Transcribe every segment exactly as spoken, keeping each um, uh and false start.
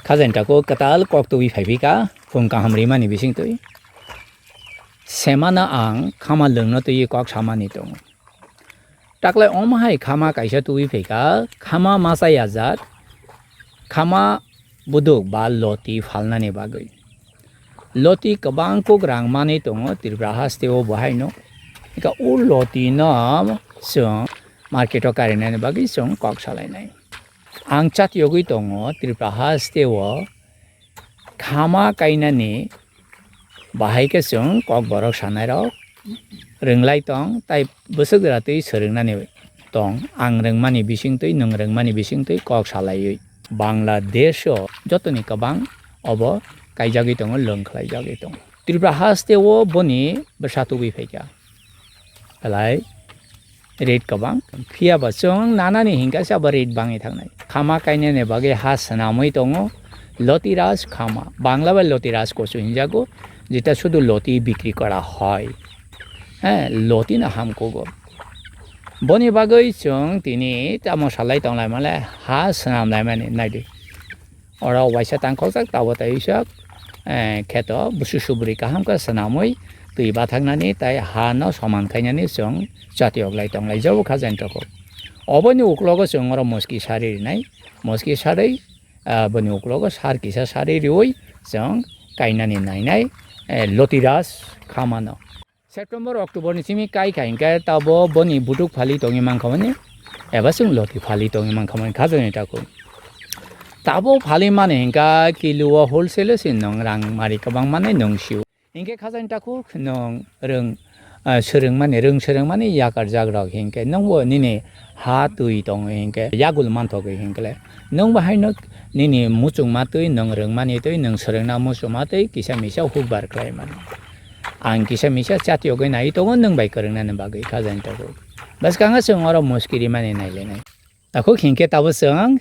Khajaini takhuk kwtal kok tubui phaiphika, phung kaham rimani bisingtwi. Semano ang khama lwngno twiwi kok samani tongo. Taklai omo hai khama kaisa tubui phaika, khama masa yajak, khama buduk ba loti phalnani bagwi. Loti kwbang kuk rang manwi tongo Tripura hasteo bo haino. Eka o lotino chwng marketo karinani bagwi chwng kok salainai. Ang chatiyogwi tongo Tripura hasteo khama kainani bahai khe chwng kokborok sanairok rwnglai tong, tai bwswk jora twi swrwngnani tong. Ang rwngmani bisingtwi, nwng rwngmani bisingtwi kok salaiwi. Bangladesh-o jotoni kwbang obo kaijagwi tongo, lwng khlaijagwi tongo. Tripura hasteo boni bwsa tubui phaikha. Belai rate kwbang. Phiya ba chwng nanani hinkhe se abo rate bangwi thangnai. Khama kainani bagwi ha swnamwi tongo Lotiraj khama. Bangla bai Lotiraj kusu hinjago, jeta sudu loti bikri kora hoi. He, loti no hamkugo. Boni bagwi chwng tini tamo salai tonglai male ha swnam laimani naidi. Oro waisa tangkhokjak, tabuk tei wisok, eh, kheto busu subri kaham khe swnamwi twi bathaknani tai ha no soman khainani chwng chatiyok lai tong lai jabo kha jani takhuk. Oboni uklogo chwng oro moski sari rinai, moski sarwi, ah, boni uklogo sar kisa sari riwi chwng kainani nainai, eh, Lotiraj khamano. September, October ni simi kai kha hinkhe tabo boni butuk phali tongwi mankha mani, eba chwng loti phali tongwi mankha mani khajaini takhuk. Tabo phali mani hinkha kilo o wholesale o se nwng rang mari kwbang mani nwng sio. Hinkhe khajaini takhuk nwng rwng, ah, swrwngmani, rwng swrwngmani yakar jak rok hinkhe nwngbo nini ha twi tongo hinkhe yagul manthogwi hinkhe le nwngbo haino nini muchungma twi, nwng rwngmani twi, nwng swrwngna muchungma twi kisa misa hukbar khlai mano. Ang kisa misa chatiyogwi nai tongo nwng bai kwrwngnani bagwi khajaini takhuk. Bwskango chwng oro moski rimani nailainai. Takhuk hinkhe tabo chwng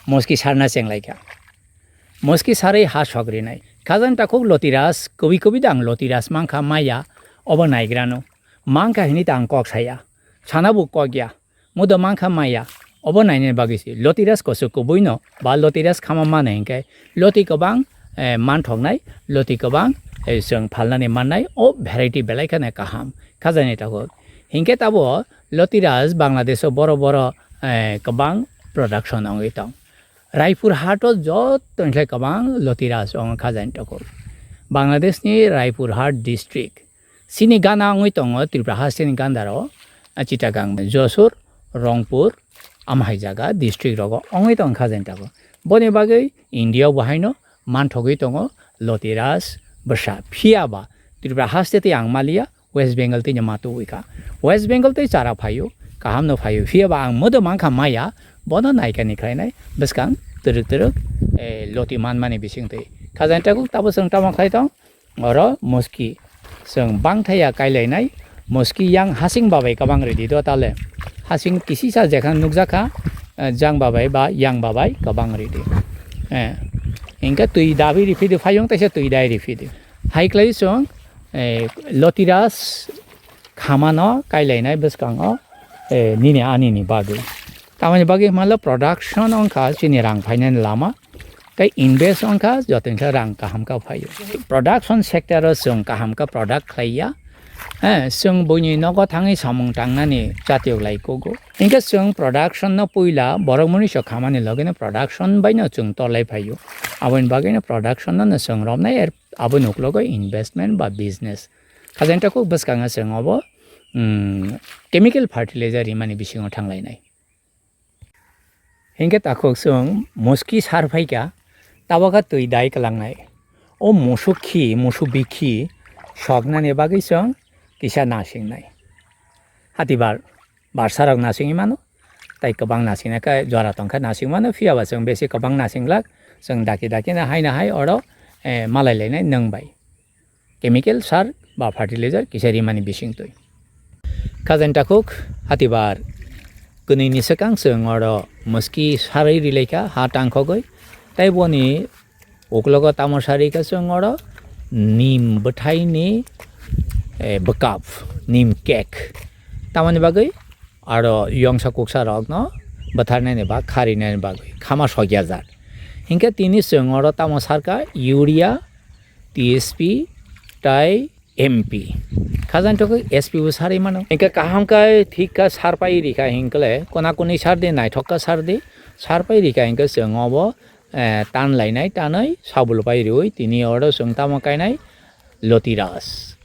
moski sarna chenglaikha. Moski sarwi ha sok rinai. Khajaini takhuk Lotiraj, kwbwi kwbwi dang Lotiraj mankha maya, obo naigrano. Mankha hinwi ta ang kok saya. Sana bo kok ya. Mudo mankha maya, obo nainani bagwi se Lotiraj kusu kubuino ba Lotiraj khama mano hinkhe loti kwbang, eh, manthoknai, loti kwbang, eh, chwng phalnani mannai, o variety belai kheno kaham khajaini takhuk. Hinkhe tabo Lotiraj Bangladesh o boro boro, eh, kwbang production wngwi tong. Raipur hat o joto hinkhe kwbang Lotiraj wng khajaini takhuk. Bangladesh ni Raipur hat district. Chini gana wngwi tongo Tripura hasteni gandaro, ah, Chittagong, Josur, Rongpur, amahai jaga district rogo wngwi tong kha jani tabuk. Boni bagwi India o bo haino manthogwi tongo Lotiraj bwsa. Phiya ba Tripura haste tei ang maliya, West Bengal tei no ma tubui kha. West Bengal tei chara phaio, kaham no phaio. Phiya ba ang modo mankha maya, bono naikani khlainai bwskang twrwk twrwk, eh, loti manmani bising twi. Kha jani tabuk tabo chwng tamo khlai tong? Oro muski. Chwng bangthaya kailainai muski yang hasing babai kwbang ridi do tale. Hasing kisisa jekha nukjakha, eh, jang babai ba yang babai kwbang ridi. Eh, hinkhe twi dabi riphidi, phayung taisa twi dai riphidi. Hai khlai chwng, eh, Lotiraj khamano kailainai bwskango, eh, nini anini bagwi. Tamoni bagwi hwnle production wngkha chini rang phainani lama. Tei invest wngkha, joto wngkha rang kaham khe phaio. Production sector o chwng kaham khe product khlaiya. Eh, chwng buini nogo thangwi samung tangnani chatiyok lai kugo. Hinkhe chwng production no puila borok mwnwi sok khamani logino production bai no chwng torlai phaio. Aboni bagwi no production no chwng romnai, er, aboni uklogo investment ba business. Kha jani takhuk bwskango chwng obo, mm, chemical fertilizer rimani bisingo thanglainai. Hinkhe takhuk chwng muski sar phaikha, tabukha twi dai kwlangnai. O musuk khi, musuk bikhi soknani bagwi chwng kisa nasingnai. Hatibar barsarok nasingwi mano, tei kwbang nasingnai khe jora tongkhe nasing mano, phiya ba chwng besi kwbang nasinglak, chwng daki daki no hai no hai oro, eh, malai lainai nwng bai. Chemical sar ba fertilizer kisa rimani bisingtwi. Kha jani takhuk hatibar kwnwi ni swkang chwng oro muski sarwi rilaikha ha tangkhogwi. Tei boni uklogo tamo sarwi kha chwng oro nim bwthaini, eh, bwkap, nim cake. Tamoni bagwi aro yongsa kuksa rokno bwtharnani ba kharinani bagwi khama sokya jak. Hinkhe tini chwng oro tamo sarkha urea, T S P, tai M P. Khajani tokhe S P bo sarwi mano. Hinkhe kaham khe thik khe sarpai rikha hinkhe le kona koni sardi naithok khe sardi. Sarpai rikha hinkhe chwng obo, eh, tan lainai tanwi sabul pai riwi tini oro chwng tamo kainai lotiras.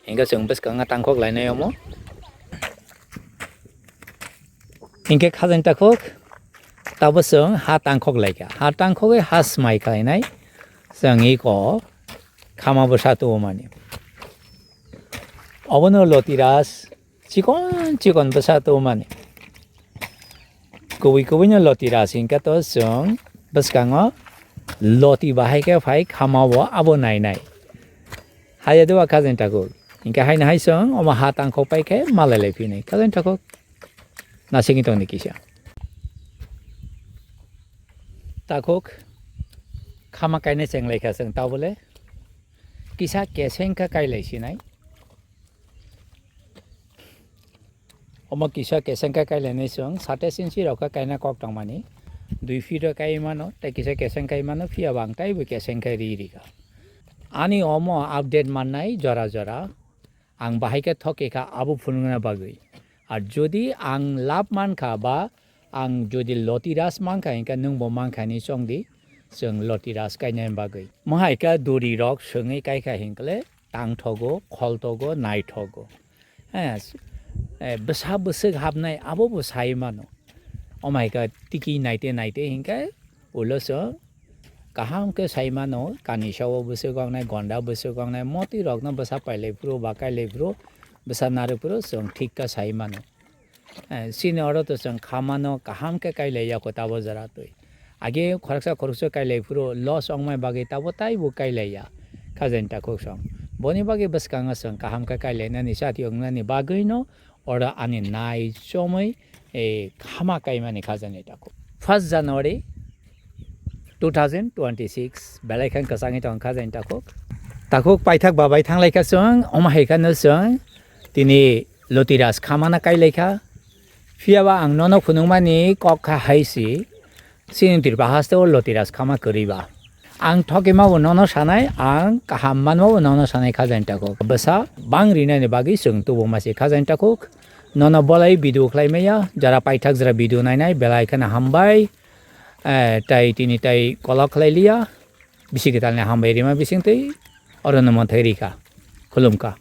Hinkhe chwng bwskango tangkhok lainai omo. Hinkhe khajani takhuk tabo chwng ha tangkhok laikha. Ha tangkhogwi ha swmai khlainai chwng iko khama bwsa tubumani. Obono lotiras chikon chikon bwsa tubumani. Kubui kubuino lotiras hinkhe to chwng bwskango loti bahai khe phai khamao abo nainai. Haya deba khajani takhuk. Hinkhe haino hai chwng omo ha tangkhok pai khe malai lai phinai. Khajani takhuk. Nasingwi tongdi kisa. Takhuk khama kainai cheng laikha chwng tabole. Kisa keseng khe kai lai sinai. Omo kisa keseng khe kai lainai chwng sate sinsi rok khe kaina kok tongmani. Dui feet o kai mano, tei kisa keseng kai mano, phiya bo ang taibo keseng khe ri rikha. Ani omo update mannai jora jora. Ang bahai khe thok khe kha abo phunukna bagwi. Ar jodi ang lab mankha ba ang jodi lotiras mankha hinkhe nwngbo mankha hinwi chongdi chwng lotiras kainani bagwi. Mohai khe duri rok swngwi kaikha hinkhe tangthogo, kholtogo, naithogo. Eh, s-, eh, bwsa bwswk hapnai abo bo sai mano. Omai khe tiki naite naite hinkhe ulo chwng kaham khe sai mano, kani sao bwswk wngnai, gonda bwswk wngnai, motwi rokno bwsa pailai phuru ba kailai phuru, bwsa narwk phuru chwng thik khe sai mano. Eh, chini oro to chwng khamano kaham khe kailai ya kho tabo jora twi. Age khoroksa khoroksa kailai phuru loss ongmai bagwi tabo taibo kailai ya. Khajani takhuk song. Boni bagwi bwskango chwng kaham khe kailainani chati wngnani bagwino oro ani nai chomwi, eh, khama kaimani khajani takhuk. First January two thousand twenty-six belai khe kwchangwi tong khajani takhuk. Takhuk paithak babai thanglai kha chwng, omo hai khano chwng tini lotiras khamana kailai kha. Phiya ba ang nono phunukmani kok kha hai si, chini Tripura haste o lotiras khama kwrwi ba. Ang thokima bo nono sanai, ang kaham manma bo nono sanai khajani takhuk. Bwsa bang rinani bagwi chwng tubu masi khajani takhuk. Nono bolai video khlai maya, jara paithak jara video nainai, belai kheno hambai. Eh, tai tini tai kolok khlai liya. Bisi kwtalni hambai rima bising twi oro no monthai rikha. Khulumkha.